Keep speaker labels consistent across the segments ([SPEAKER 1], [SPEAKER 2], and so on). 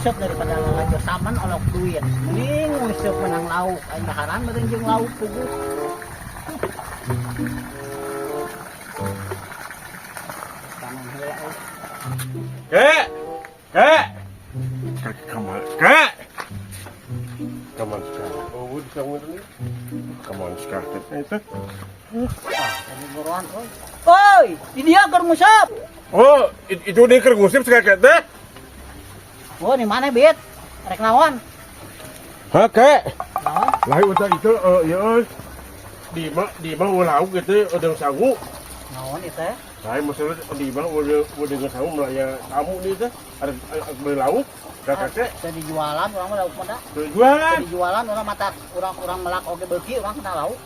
[SPEAKER 1] Nguseup daripada lalajo saman olok duit. Mending nguseup menang lauk. Aing daharan meureun jeung lauk puguh. Tangan heula euy.
[SPEAKER 2] Kek! Kek! Kek, kamar. Kek! Kamar sekarang. Oh, di kamu ini. Kamar sekarang. Itu.
[SPEAKER 1] Ah, tadi buruan euy. Oi, di dia keur nguseup.
[SPEAKER 2] Oh, itu dia keur ngusip si kakek teh.
[SPEAKER 1] Oh, di mana, Bit? Rek naon?
[SPEAKER 2] Hah, kek?
[SPEAKER 1] Naon?
[SPEAKER 2] Lain udah itu, ya, euy. Di mah ulah lauk gitu, udah sangu.
[SPEAKER 1] Naon itu teh?
[SPEAKER 2] Lain maksudnya di mah udah sangu melaya tamu nih teh. Ada beli lauk, kakek.
[SPEAKER 1] Teu dijualan urang mah lauk mah da.
[SPEAKER 2] Jualan.
[SPEAKER 1] Teu dijualan urang mata urang melak oge beuki urang kena lauk.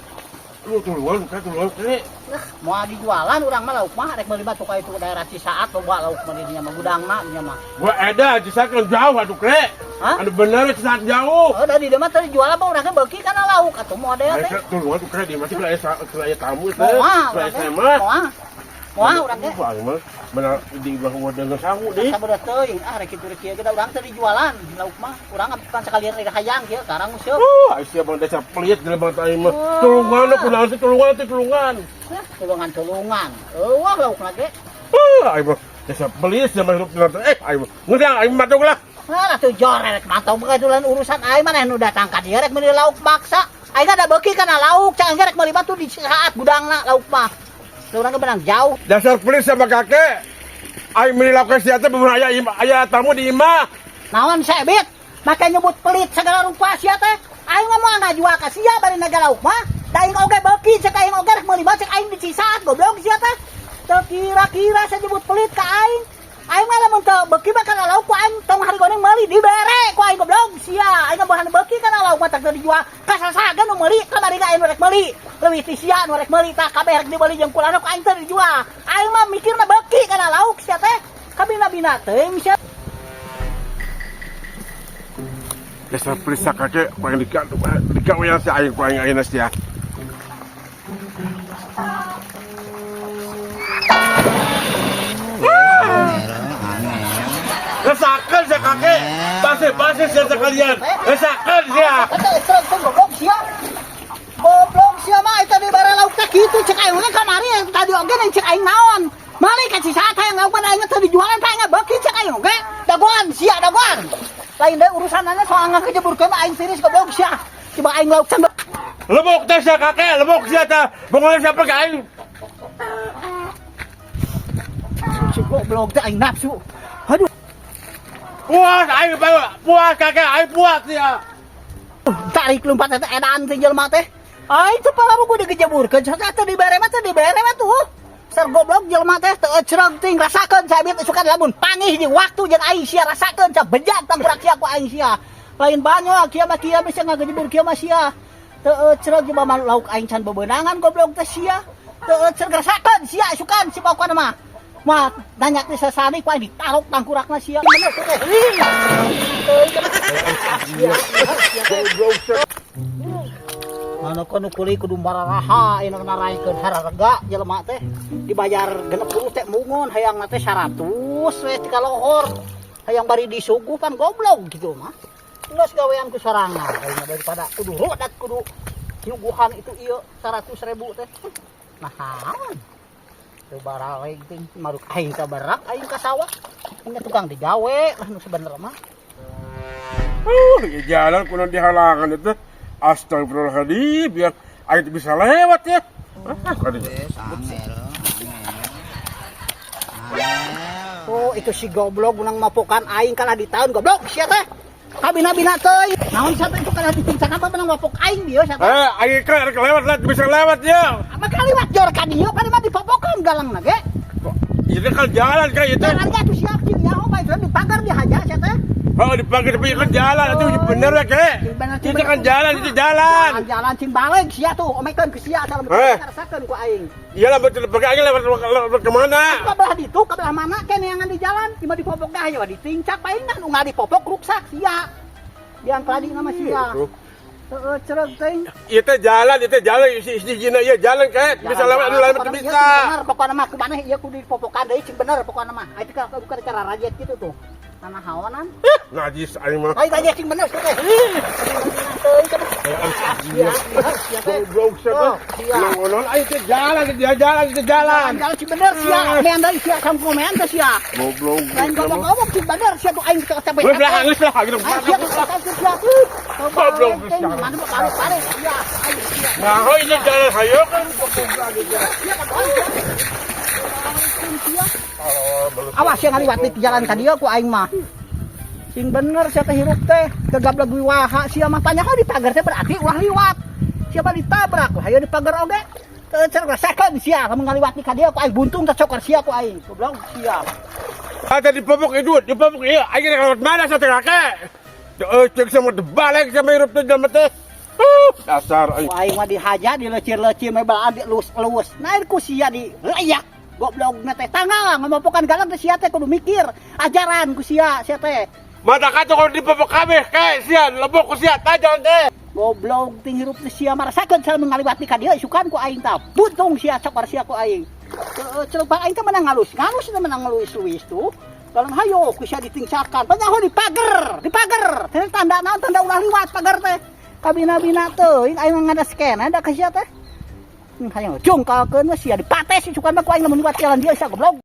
[SPEAKER 2] Lu tuluan, kek tuluan kek.
[SPEAKER 1] Lah, moal dijualan urang mah lauk mah rek meuli batu ka itu daerah Cisaat loba lauk mah di dinya mah gudangna dinya mah.
[SPEAKER 2] Gua ada Cisaat kan jauh atuh kek.
[SPEAKER 1] Hah?
[SPEAKER 2] Anu bener Cisaat jauh.
[SPEAKER 1] Oh, da di dieu mah teu dijualan mah urang ge beuki kana lauk atuh model teh.
[SPEAKER 2] Kek tuluan tuh kek di masih kelaya tamu teh.
[SPEAKER 1] Moal
[SPEAKER 2] Kelaya
[SPEAKER 1] urang teh.
[SPEAKER 2] SMA.
[SPEAKER 1] Moal. Moal urang ge.
[SPEAKER 2] Wah, mah bener di bawah udah sangu deh.
[SPEAKER 1] Sabodo teuing, ah rek kitu rek kieu ge da urang teu dijualan lauk mah. Urang kan sekalian rek hayang kieu karang nguseup.
[SPEAKER 2] Oh, ai siapa desa pelit jelema teh aing mah. Tulungan aku naon sih tulungan teh tulungan.
[SPEAKER 1] Hah, tulungan-tulungan. Eueuh laukna ge.
[SPEAKER 2] Oh, aing mah desa pelit jelema hidup teh. Aing mah ngundang aing mah lah.
[SPEAKER 1] Lah tuh jorek mantau bukan itu lain urusan aing mana nu datang ka dieu rek meuli lauk maksa. Aing ada beuki kana lauk, cang rek meuli batu di saat gudangna lauk mah. Urang ge benang jauh.
[SPEAKER 2] Dasar pelit sama kakek. Aing meuli lauk sia teh bener aya aya tamu di imah.
[SPEAKER 1] Naon sebit? Make nyebut pelit segala rupa sia teh. Aing mah moal ngajual ka sia bari naga lauk mah. Da aing oge beuki cek aing oge rek meuli batu cek aing di Cisaat goblok sia teh. Teu kira-kira sia nyebut pelit ka aing. Aing mah lamun teu beuki mah kana lauk ku aing tong hari goneng meuli dibere ku aing goblok sia. Aing mah bahan beuki kana lauk mah teu dijual. Ka sasaha ge nu meuli kamari ge aing nu rek meuli. Leuwih ti sia nu rek meuli tah kabeh rek dibeli jeung kulana ku aing teu dijual. Aing mah mikirna beuki kana lauk sia teh. Kabina-bina teuing sia.
[SPEAKER 2] Dasar pelit sa kakek ku aing digawe si aing ku aing ayeuna sia. Resakan sia kakek. Basi-basi sia sekalian. Resakan sia.
[SPEAKER 1] Goblok sia. Goblok sia mah eta di bare lauk teh kitu cek aing we kamari tadi oge nang cek aing naon. Mali ka Cisaat hayang lauk mah aing teu dijualan teh aing beuki cek aing oge. Dagoan sia dagoan. Lain deui urusanana soal ngakejeburkeun mah aing tiris goblok sia. Coba aing lauk can.
[SPEAKER 2] Lebok teh sia kakek, lebok sia teh. Bongol siapa ka aing?
[SPEAKER 1] Si goblok teh aing nafsu. Aduh.
[SPEAKER 2] Puas aing puas kakek, aing puas sia.
[SPEAKER 1] Tarik lompat teh edan teh jelema teh. Aing teh pala kudu digejeburkeun sia teh dibere mah teh dibere mah tuh. Ser goblok jelema teh teu ecreg ting rasakeun sabit isukan lamun pangih di waktu jeung aing sia rasakeun sia bejat tangkurak sia ku aing sia. Lain banyol kieu mah kieu bisa ngagejebur kieu mah sia. Teu ecreg coba mah lauk aing can bebeunangan goblok teh sia. Teu ecreg rasakeun sia isukan si pokona mah. Mah nanya teh sasani ku aing ditarok tangkurakna sia. Bener teh. Mana kono kuli kudu mararaha ayeuna naraikeun hararega jelema teh dibayar 60 teh mungun hayangna teh 100 we ti kalohor. Hayang bari disuguh pan goblok gitu mah. Geus gawean ku sorangan ayeuna daripada kudu rodat kudu nyuguhan itu ieu 100.000 teh. Nah, teu baraleg ting maruk aing ka barak aing ka sawah. Ini tukang digawe lah nu sebenerna mah.
[SPEAKER 2] Ya jalan kuno dihalangan itu. Astagfirullahaladzim, biar aing bisa lewat ya.
[SPEAKER 1] Oh, itu si goblok menang mapokan aing kalah di tahun goblok sia teh. Kabina-bina teuing. Naon sia teh itu kalah ditingcak apa menang mapok aing dieu sia teh.
[SPEAKER 2] Aing kan lewat lah bisa lewat ya.
[SPEAKER 1] Apa kaliwat jor ka dieu kan mah dipopokan galangna ge.
[SPEAKER 2] Itu kan jalan kan itu.
[SPEAKER 1] Jalan ge atuh siap cing nyaho bae di pagar dihaja sia teh.
[SPEAKER 2] Oh, dipagar tapi kan jalan itu bener ya kek. Itu kan jalan itu jalan.
[SPEAKER 1] Jalan cing balik sia tuh omekeun ke sia salam rasakeun ku aing.
[SPEAKER 2] Iyalah betul pakai aing lewat kemana?
[SPEAKER 1] Ka belah ditu ka belah mana ke neangan di jalan imah dipopok dah ya ditincak paingan nu ngadipopok ruksak sia. Biang keladi nama sia. Heeh cereg teuing.
[SPEAKER 2] Ieu teh jalan isi isi gina ieu jalan kek bisa lewat anu lewat bisa.
[SPEAKER 1] Bener pokona mah kumaneh ieu kudu dipopokan deui cing bener pokona mah. Itu bukan cara rajet gitu tuh. Tanah hawanan.
[SPEAKER 2] Najis aing mah.
[SPEAKER 1] Ayo tanya sing bener sia teh. Sia, sia teh.
[SPEAKER 2] Goblok sia teh.
[SPEAKER 1] Oh, sia.
[SPEAKER 2] Nongonon aing teh jalan dia jalan teh jalan.
[SPEAKER 1] Jalan sing bener sia. Mean deui sia kamu mean teh sia.
[SPEAKER 2] Goblok.
[SPEAKER 1] Lain ngomong-ngomong sing bener sia tuh aing teh capek.
[SPEAKER 2] Weh belah geus lah gitu.
[SPEAKER 1] Aing sia tuh sia.
[SPEAKER 2] Goblok
[SPEAKER 1] Mana mau balik sia. Aing sia.
[SPEAKER 2] Nah, oh ini jalan hayo kan.
[SPEAKER 1] Sia kan sia. Awas yang ngaliwat di jalan ka dieu ku aing mah. Sing bener sia teh hirup teh, gagableg wiwaha sia mah panyaho di pagar teh berarti ulah liwat. Siapa ditabrak lah hayo di pagar oge. Teu cer rasakeun sia lamun ngaliwat di ka dieu ku aing buntung teh cokor sia ku aing. Goblok sia.
[SPEAKER 2] Ada di popok itu, di popok iya, aing rek lewat mana sa teh kake? Eh, cek sama debalik sama hirup teh jelema teh. Dasar aing.
[SPEAKER 1] Ku aing mah dihaja dilecir-lecir mah balaan dielus-elus. Nah ku sia di layak. Goblok na teh tanggal ngomopokan galang teh sia teh kudu mikir ajaran ku sia sia teh.
[SPEAKER 2] Mata kata kalau di popok kabeh kae sia lebok ku sia tajon teh.
[SPEAKER 1] Goblok ting hirup teh sia marasakeun salah ngaliwat di ka dieu isukan ku aing tah. Buntung sia cokor sia ku aing. Celuk aing teh menang ngalus. Ngalus teh menang ngalus-luis tuh. Kalau hayo ku sia ditingcakan. Panyaho di pagar, di pagar. Teh tanda naon tanda ulah liwat pagar teh. Kabina-bina teuing aing ngada skena da ka sia teh. Hayang jongkalkeun we sia dipates isukan mah ku aing lamun liwat jalan dieu sia goblok.